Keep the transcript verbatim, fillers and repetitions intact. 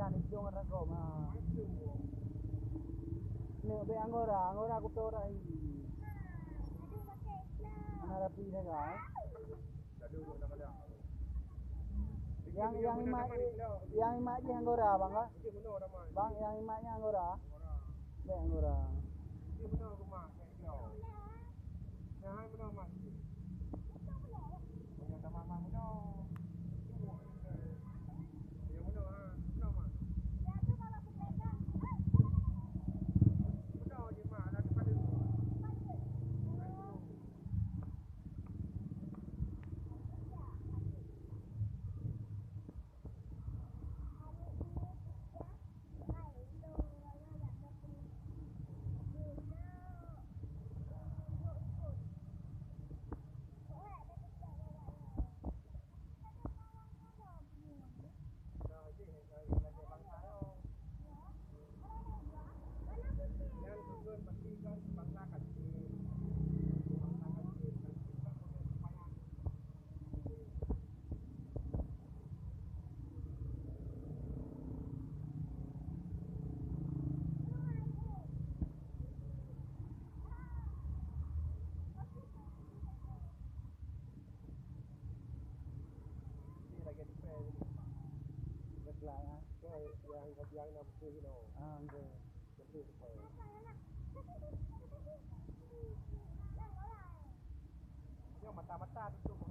Jangan hidung rangkok mah. Neuk bèk anggora, anggora kuto rai. Anak rapi dah kan? Yang, yang imat, yang imat jih anggora, bang, kan? Bang, yang imatnya anggora. Bèk anggora. Ah, enggak. Mata-mata tutup.